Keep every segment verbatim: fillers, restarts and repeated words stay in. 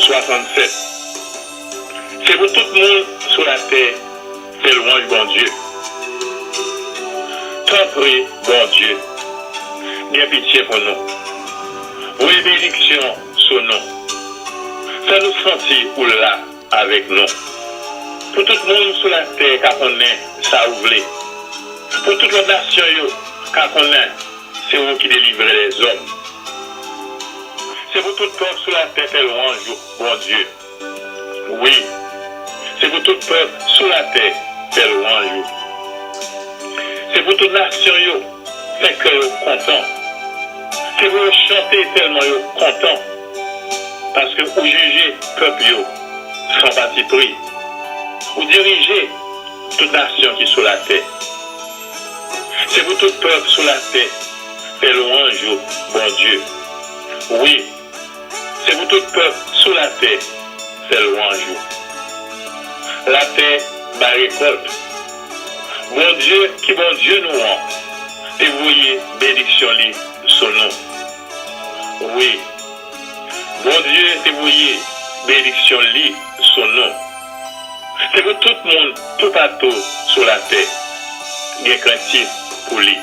Swasannsèt. Se pou tout moun sou latè fè lwanj Bondye. Tanpri, Bondye, gen pitye pou nou. Voye benediksyon sou nou. Fè nou santi ou la avèk nou. Pou tout moun sou latè ka konnen sa ou vle. Pou tout lòt nasyon yo ka konnen se ou ki delivre lèzòm. Se pou tout pèp sou latè fè lwanj ou, Bondye. Wi, se pou tout pèp sou latè fè lwanj ou. Se pou tout nasyon yo fè kè yo kontan. Se pou yo chante tèlman yo kontan. Paske ou jije pèp yo san patipri. Ou dirije tout nasyon ki sou latè. Se pou tout pèp sou latè fè lwanj ou, Bondye. Wi, se pou tout pèp sou latè fè lwanj ou. Latè bay rekòlt. Bondye ki Bondye nou an te voye benediksyon li sou nou. Wi, Bondye te voye benediksyon li sou nou. Se pou tout moun toupatou sou latè gen krentif pou li.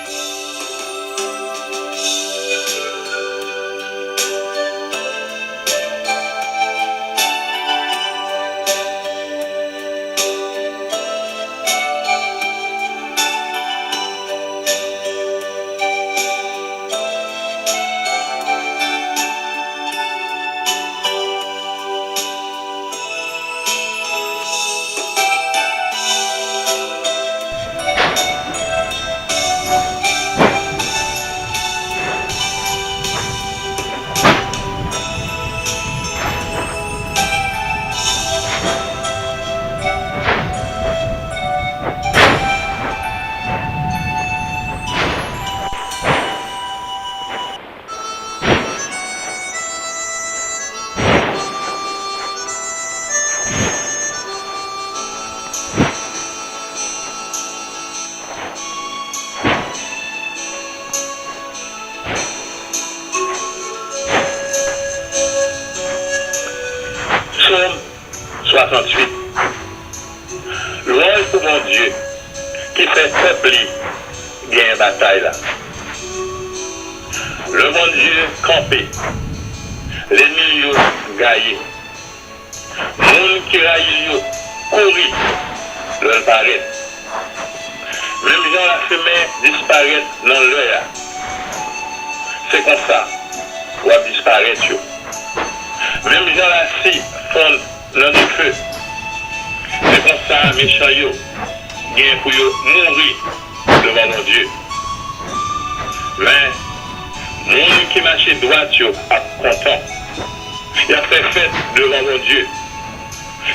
Sòm swasanntuit. Lwanj pou Bondye ki fè pèp li genyen batay la. Lè Bondye kanpe, lènmi l yo gaye. Moun ki rayi l yo kouri lè l parèt. Menm jan lafimen disparèt nan lè a, se konsa w ap disparèt yo. Menm jan lasi fonn nan dife, se konsa mechan yo gen pou yo mouri devan Bondye. Men, moun ki mache dwat yo ap kontan. Y ap fè fèt devan Bondye.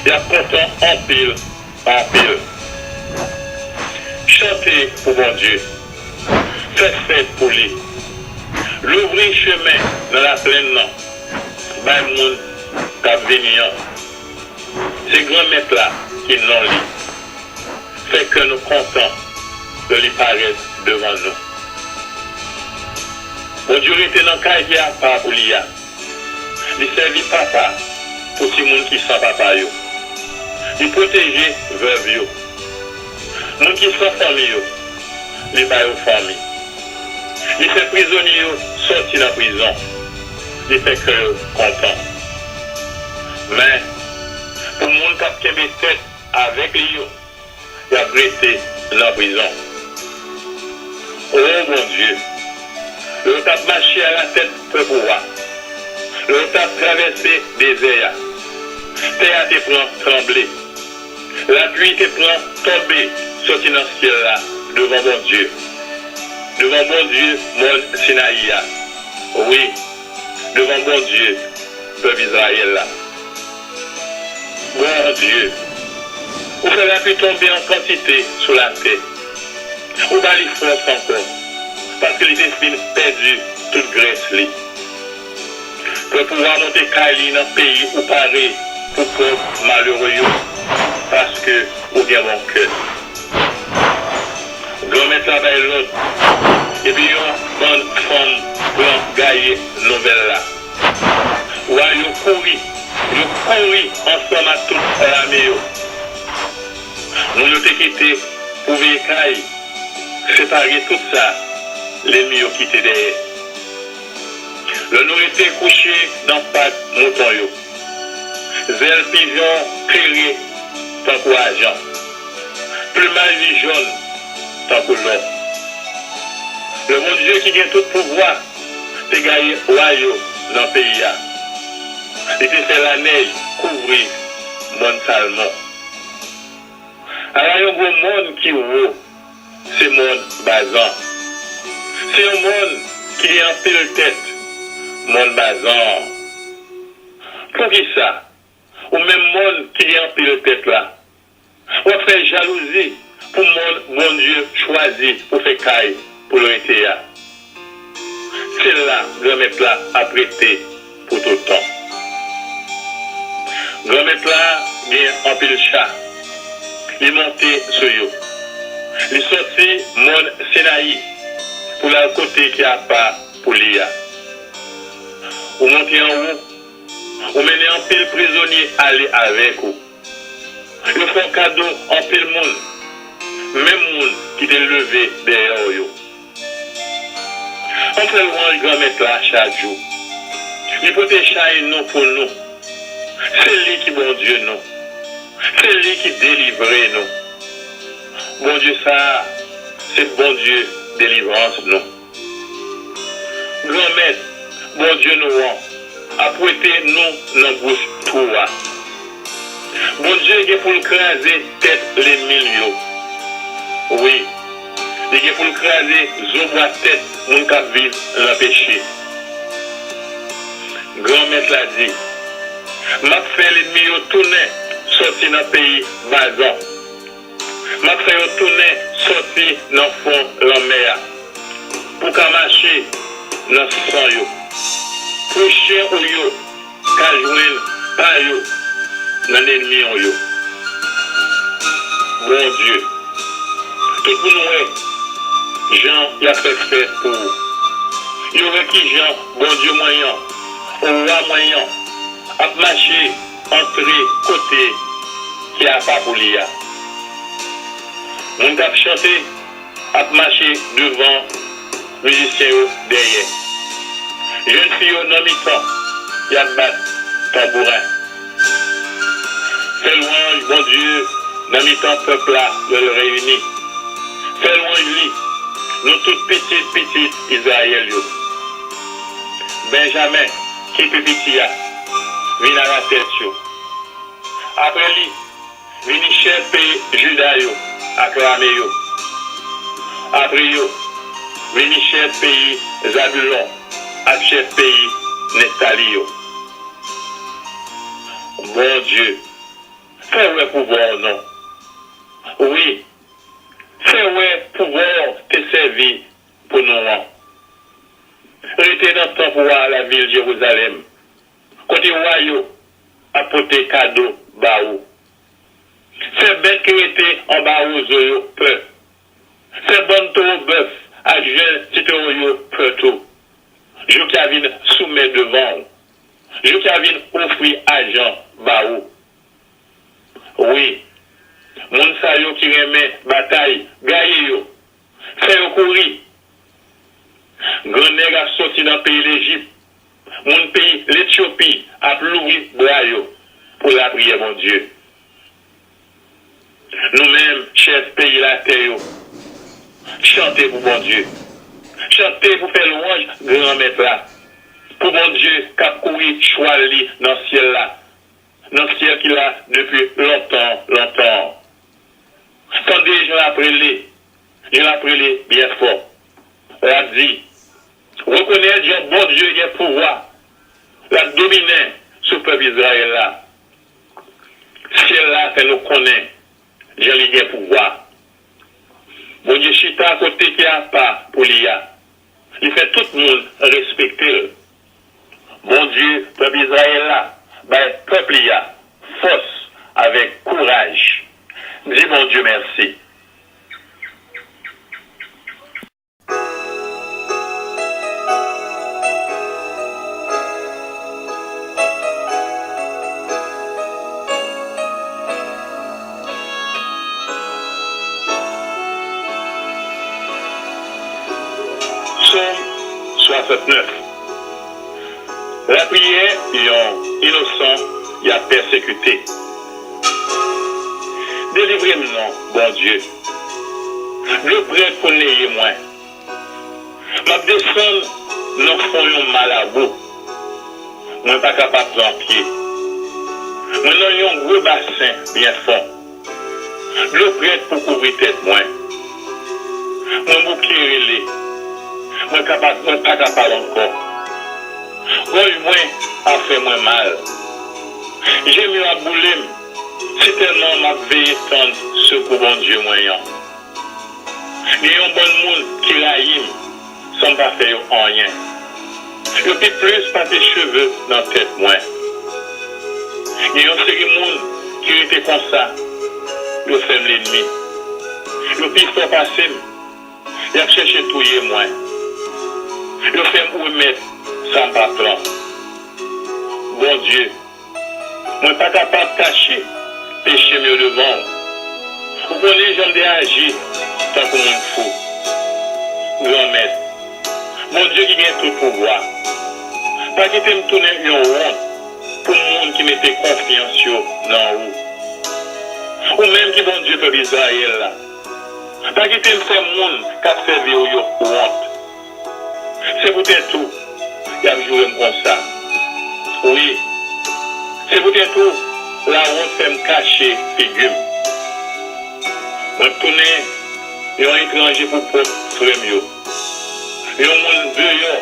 Y ap kontan anpil, anpil. Chante pou Bondye. Fè fèt pou li. Louvri chemen nan laplenn nan bay moun k ap vini an. Se Granmèt la ki non li. Fè kè nou kontan lè li parèt devan nou. Bondye rete nan kay ki apa pou li a. Li sèvi papa pou timoun ki san papa yo. Li pwoteje vèv yo. Moun ki san fanmi yo, li ba yo fanmi. Li fè prizonye yo sòti nan prizon. Li fè kè yo kontan. Men, pou moun k ap kenbe tèt avèk li yo, y ap rete nan prizon. O Bondye, lè w t ap mache alatèt pèp ou a, lè w t ap travèse dezè a, tè a te pran tranble, lapli te pran tonbe soti nan syèl la devan Bondye, devan Bondye mòn Sinayi a. Wi, devan Bondye pèp Izrayèl la. Bondye, ou fè lapli tonbe an kantite sou latè. Ou ba li fòs ankò, paske li te fin pèdi tout grès li. Pèp ou a monte kay li nan peyi ou pare pou pòv malere yo, paske ou gen bon kè. Granmèt la bay lòd, epi yon bann fanm pran gaye nouvèl la. Wa yo kouri, yo kouri ansanm ak tout lame yo. Moun yo te kite pou veye kay, separe tout sa lènmi yo kite dèyè. Lè nou rete kouche nan pak mouton yo, zèl pivyon klere tankou ajan, plimaj li jòn tankou lò. Lè Bondye ki gen tout pouvwa te gaye wa yo nan peyi a, li te fè lanèj kouvri mòn Salmon. Ala yon gwo mòn ki wo, se mòn Bazan. Se yon mòn ki gen anpil tèt, mòn Bazan an. Poukisa, ou menm mòn ki gen anpil tèt la, w ap fè jalouzi pou mòn Bondye chwazi pou fè kay pou l rete a? Se la Granmèt la ap rete pou tout tan. Granmèt la gen anpil cha. Li monte sou yo. Li sòti mòn Sinayi pou l al kote ki apa pou li a. Ou monte anwo, ou mennen anpil prizonye ale avèk ou. Yo fè w kado anpil moun, menm moun ki te leve dèyè w yo. Ann fè lwanj Granmèt la chak jou. Li pote chay nou pou nou. Se li ki Bondye nou. Se li ki delivre nou. Bondye sa a, se Bondye delivrans nou. Granmèt, Bondye nou an, ap wete nou nan gwouch twou a. Bondye gen pou l kraze tèt lènmi l yo. Wi, li gen pou l kraze zo bwa tèt moun k ap viv nan peche. Granmèt la di, m ap fè lènmi yo tounen sòti nan peyi Bazan. M ap fè yo tounen sòti nan fon lanmè a pou ka mache nan san yo, pou chen ou yo ka jwenn pa yo nan lènmi w yo. Bondye, tout moun wè jan y ap fè fèt pou ou. Yo wè kijan Bondye mwen an, wa mwen an, ap mache antre kote ki apa pou li a. Moun k ap chante ap mache devan, mizisyen yo dèyè. Jèn fi yo nan mitan, y ap bat tanbouren. Fè lwanj Bondye nan mitan pèp la lè l reyini. Fè lwanj li, nou tout pitit pitit Izrayèl yo. Benjamen, ki pi piti a, vin alatèt yo. Apre li, vini chèf peyi Jida yo ak lame yo. Apre yo, vini chèf peyi Zabilon ak chèf peyi Neftali yo. Bondye, fè wè pouvwa w non. Wi, fè wè pouvwa w te sèvi pou nou an. Rete nan tanp ou a, lavil Jerizalèm, kote wa yo ap pote kado ba ou. Fè bèt ki rete anba wozo yo pè. Fè bann towo bèf ak jèn ti towo yo pè tou. Jou ki a vin soumèt devan w. Jou ki a vin ofri ajan ba ou. Wi, moun sa yo ki renmen batay, gaye yo, fè yo kouri. Gran nèg ap soti nan peyi Lejip. Moun peyi Letyopi ap louvri bra yo pou lapriyè Bondye. Nou menm, chèf peyi latè yo, chante pou Bondye. Chante pou fè lwanj Granmèt la, pou Bondye k ap kouri chwal li nan syèl la, nan syèl ki la depi lontan, lontan. Tande jan l ap rele, jan l ap rele byen fò. L ap di, rekonèt jan Bondye gen pouvwa, l ap dominen sou pèp Izrayèl la. Syèl la fè nou konnen jan li gen pouvwa. Bondye chita kote ki apa pou li a. Li fè tout moun respekte l. Bondye, pèp Izrayèl la, bay pèp li a fòs avèk kouraj. Di Bondye mèsi. Trannèf. Lapriyè yon inosan y ap pèsekite. Delivre m non, Bondye. Dlo prèt pou neye mwen. M ap desann nan fon yon ma labou. Mwen pa kapab pran pye. Mwen nan yon gwo basen byen fon. Dlo prèt pou kouvri tèt mwen. Mwen bouke rele. Mwen kapab, mwen pa kapab ankò. Gòj mwen ap fè mwen mal. Je m yo ap boule m. Sitèlman m ap veye tann sekou Bondye mwen an. Gen yon bann moun ki rayi m san m pa fè yo anyen. Yo pi plis pase cheve nan tèt mwen. Gen yon seri moun ki rete konsa, yo fè m lènmi. Yo pi fò pase m. Y ap chèche touye mwen. Yo fè m remèt sa m pa pran. Bondye, mwen pa kapab kache peche m yo devan w. Ou konnen jan m te aji tankou moun fou. Granmèt, Bondye ki gen tout pouvwa, pa kite m tounen yon wont pou moun ki mete konfyans yo nan ou. Ou menm ki Bondye pèp Izrayèl la, pa kite m fè moun k ap sèvi w yo wont. Se poutèt ou y ap joure m konsa. Wi, se poutèt ou lawont fè m kache figi m. Mwen tounen yon etranje pou pwòp frè m yo, yon moun deyò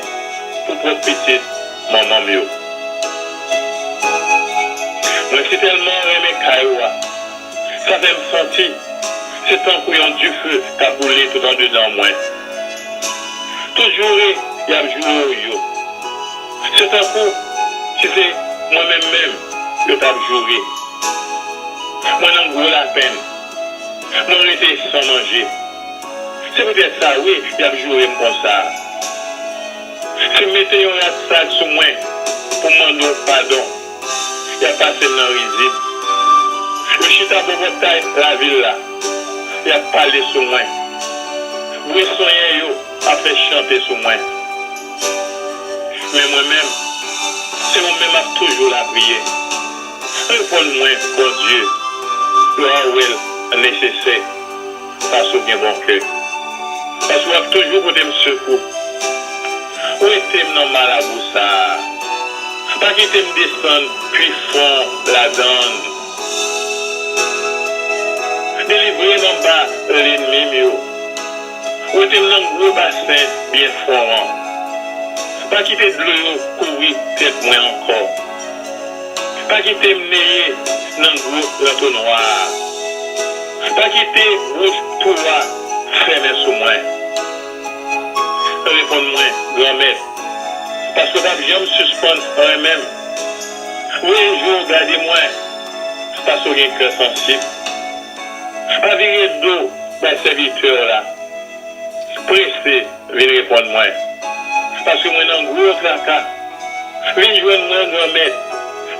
pou pwòp pitit manman m yo. Mwen sitèlman renmen kay ou a. Sa fè m santi se tankou yon dife k ap boule tout andedan mwen. Tout joure y ap joure w yo. Se tankou si se mwen menm menm yo t ap joure. Mwen nan gwo lapenn. Mwen rete san manje. Se poutèt sa, wi, y ap joure m konsa. Si m mete yon rad sak sou mwen pou m mande w padon, y ap pase m nan rizib. Yo chita bò pòtay lavil la, y ap pale sou mwen. Bri sonyen yo ap fè chante sou mwen. Men mwen menm, se ou menm m ap toujou lapriye. Reponn mwen, Bondye, lè w wè l nesesè, paske w gen bon kè. Paske w ap toujou pote m sekou. Wete m nan ma labou sa a. Pa kite m desann pi fon ladan l. Delivre m anba lènmi m yo. Wete m nan gwo basen byen fon an. Pa kite dlo yo kouvri tèt mwen ankò. Pa kite m neye nan gwo lantonwa a. Pa kite bouch twou a fèmen sou mwen. Reponn mwen, Granmèt, paske w p ap janm sispann renmen m. Voye je w gade mwen, paske w gen kè sansib. Pa vire do bay sèvitè w la. Prese vin reponn mwen, paske mwen nan gwo traka. Vin jwenn mwen, Granmèt,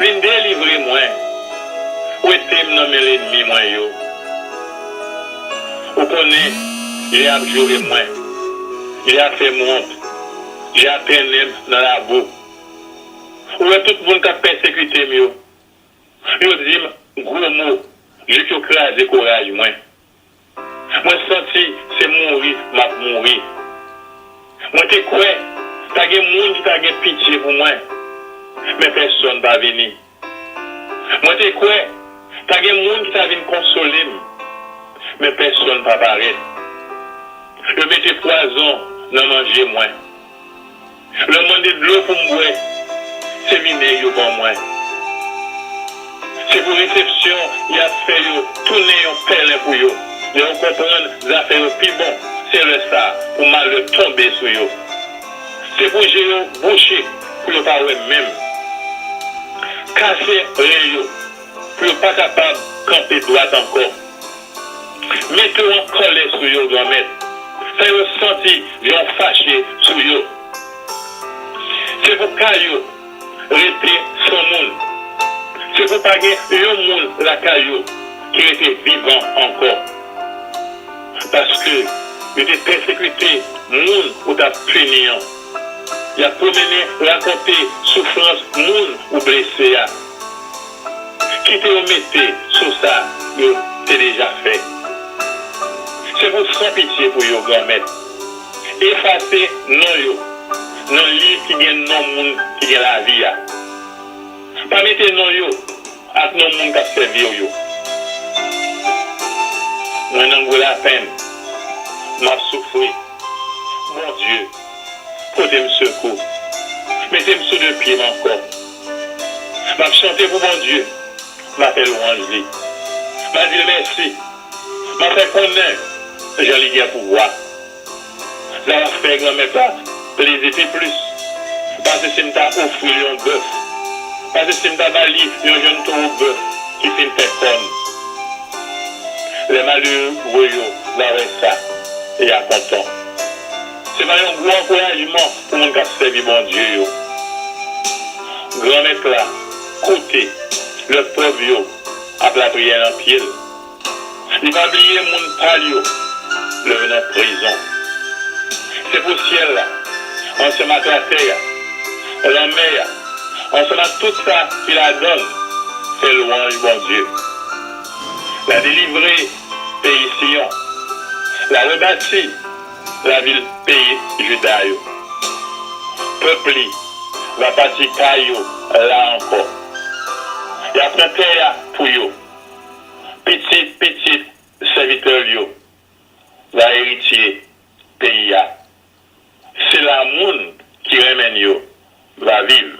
vin delivre mwen. Wete m nan men lènmi mwen yo. Ou konnen, je ap joure mwen, je ap fè m wont, je ap trennen m nan labou. Ou wè tout moun k ap pèsekite m yo. Yo di m gwo mo, jis yo kraze kouraj mwen. Mwen santi se mouri m ap mouri. Mwen te kwè ta gen moun ki ta gen pitye pou mwen, men pèsonn pa vini. Mwen te kwè ta gen moun ki ta vin konsole m, men pèsonn pa parèt. Yo mete pwazon nan manje mwen. Lè m mande dlo pou m bwè, se vinèg yo ban mwen. Se pou resepsyon y ap fè yo tounen yon pèlen pou yo. Lè yo konprann zafè yo pi bon, se lè sa a pou malè tonbe sou yo. Se pou je yo bouche pou yo pa wè menm. Kase ren yo pou yo pa kapab kanpe dwat ankò. Mete w an kòlè sou yo, Granmèt. Fè yo santi jan w fache sou yo. Se pou kay yo rete san moun. Se pou pa gen yon moun lakay yo ki rete vivan ankò. Paske yo te pèsekite moun ou t ap pini an. Y ap pwomennen rakonte soufrans moun ou blese a. Kite yo mete sou sa yo te deja fè. Se pou san pitye pou yo, Granmèt. Efase non yo nan liv ki gen non moun ki gen lavi a. Pa mete non yo ak non moun k ap sèvi w yo. Mwen nan gwo lapenn, m ap soufri. Bondye, pote m sekou. Mete m sou de pye m ankò. M ap chante pou Bondye. M a fè lwanj li. M a di l mèsi. M a fè konnen jan li gen pouvwa. Sa va fè Granmèt la plezi pi plis pase si m ta ofri l yon bèf, pase si m ta ba li yon jèn towo bèf ki fin fè kòn. Lè malere yo va wè sa, y a kontan. Se va yon gwo ankourajman pou moun k ap sèvi Bondye yo. Granmèt la koute lè pòv yo ap lapriyè nan pye l. Li pa bliye moun pa l yo lè yo nan prizon. Se pou syèl la, ansanm ak latè a, lanmè a, ansanm ak tout sa ki ladan l, fè lwanj Bondye. L a delivre peyi Siyon. L a rebati lavil peyi Jida yo. Pèp li va pati kay yo la ankò. Y a pran tè a pou yo. Pitit pitit sèvitè l yo va eritye peyi a. Se la moun ki renmen l yo va viv.